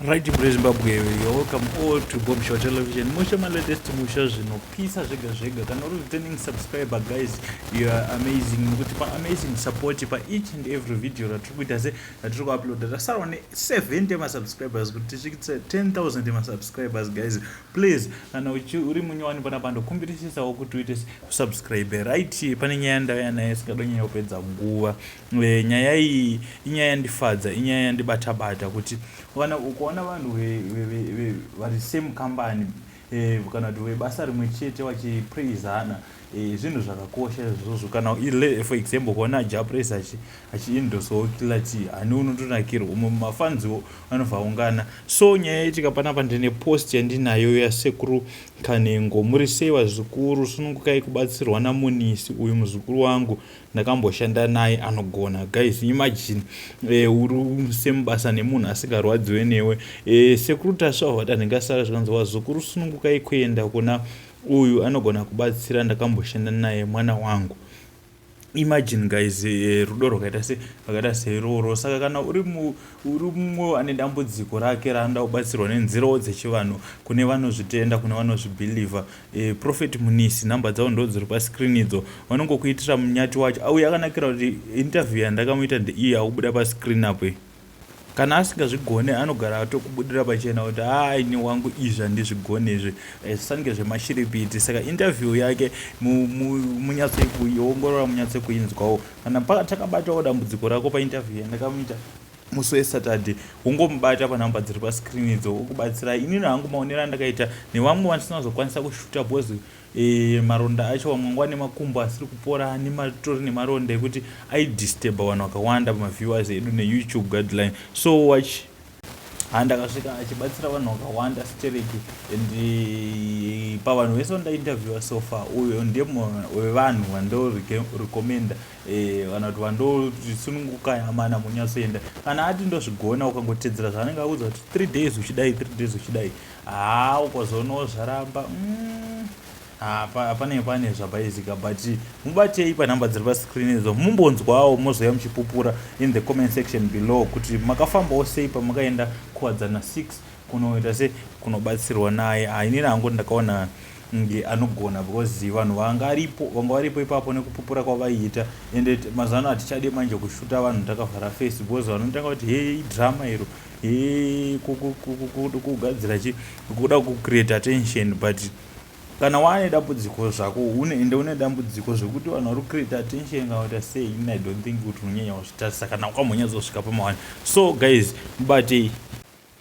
Right, Zimbabwe, you're welcome all to Bob Show Television. Musha malatest, musha zvinopisa zvega zvega. Kana uri returning subscriber, guys, you are amazing. Nokuti pa amazing support pa each and every video ratiri kuita se ratiri kuuploada. Tasarwa ne70 masubscribers kuti tisvikitse 10,000 masubscribers. Guys, please, kana uri munyowani panapa, ndokumbirisisawo kuti uite kusubscribe. Right, pane nyaya ndauya nayo isingadonyanya kupedza nguva. Nyaya iyi inyaya yandifadza, inyaya yandibata-bata, kuti kana ukaona vanhu vari same company kana kuti vebasa rimwe chete vachipraisana, zvinhu zvakakosha izvozvo. Kana for example ukaona Jah Prayzah achiendorsawo Killer T, hani unotonakirwa, umwe mafanziwo anobva aungana. So nyaya yaitika panapa, ndine post yandinayo yaSekuru Kanengo. "Muri sei vazukuru? Sunungukai kubatsirwa naMunisi uyu, muzukuru wangu, ndakamboshanda naye, anogona." Guys, imagine uri semubasa nemunhu asingarwadziwe newe. Sekuru Tasva vadanhingasara zvikanzi, "Wazukuru, sunungukai kuenda kuna uyu, anogona kubatsira, ndakamboshanda naye, mwana wangu." Imagine guys, rudo rwakaita se rwakaita seiroro. Saka kana uri mumwe ane dambudziko rake raanoda kubatsirwa nenzirawo dzechivanhu, kune vanozvitenda, kune vanozvibhilivha, Prophet Munisi, nhamba dzavo ndo dziri pascreen idzo, vanongokuitira munyati wacho. Auye akanakira kuti interview yandakamuita ndeiyi akubuda pascreen apo. Kana asingazvigone, anogara atokubudira pachena kuti, "Haini wangu, izvi handizvigone izvi, zvisange zvemashiripiti." Saka interview yake munyatsokuiongorora, munyatsokuinzwawo. Kana takabatawo dambudziko rako painterview yandakamuita musi weSaturday, wongomubata panhamba dziri pascreen idzo, okubatsirai. Inini hangu maonero andakaita nevamwe vandisina kuzokwanisa kushuta, because maronda acho vamwe nguva nemakumbo asiri kupora, nematori nemaronda ekuti aidisturba vanhu vakawanda pamaviewers edu neYouTube guideline. So watch, handakasvika achibatsira vanhu vakawanda stereki, and pavanhu vese vandainterviewa so far, uyo ndiye wevanhu vandorecommenda kana kuti vandosununguka amana munyatsoenda. Kana ati ndozvigona, ukangotedzera zvaanenge akuudza kuti 3 days uchidai, 3 days uchidai, haa, ukazoonawo zvaramba, hapane pane zvabaizika. But mubatei panhamba dziri pascreen idzo, mumbonzwawo, mozouya muchipupura in the comment section below kuti makafambawo sei pamakaenda Kuwadzana 6 kunoita se kunobatsirwa naye. Inini hangu ndakaona nge anogona, because vanhu vanga aripo, vanga varipo ipapo nekupupura kwavaiita. Ende mazuva ano hatichadi manje kushuta vanhu takavhara face, because vanotanga kuti, "Hei, drama iro, hei, kugadzira chi kuda kucreate attention." But kana waane dambudziko zvako, ende une dambudziko zvekuti vanhu vari kucreate attention kana kuita sei, ini I don't think kuti unonyanya kuzvitarisa kana wakambonyatsosvika pamawani. So guys, mubatei.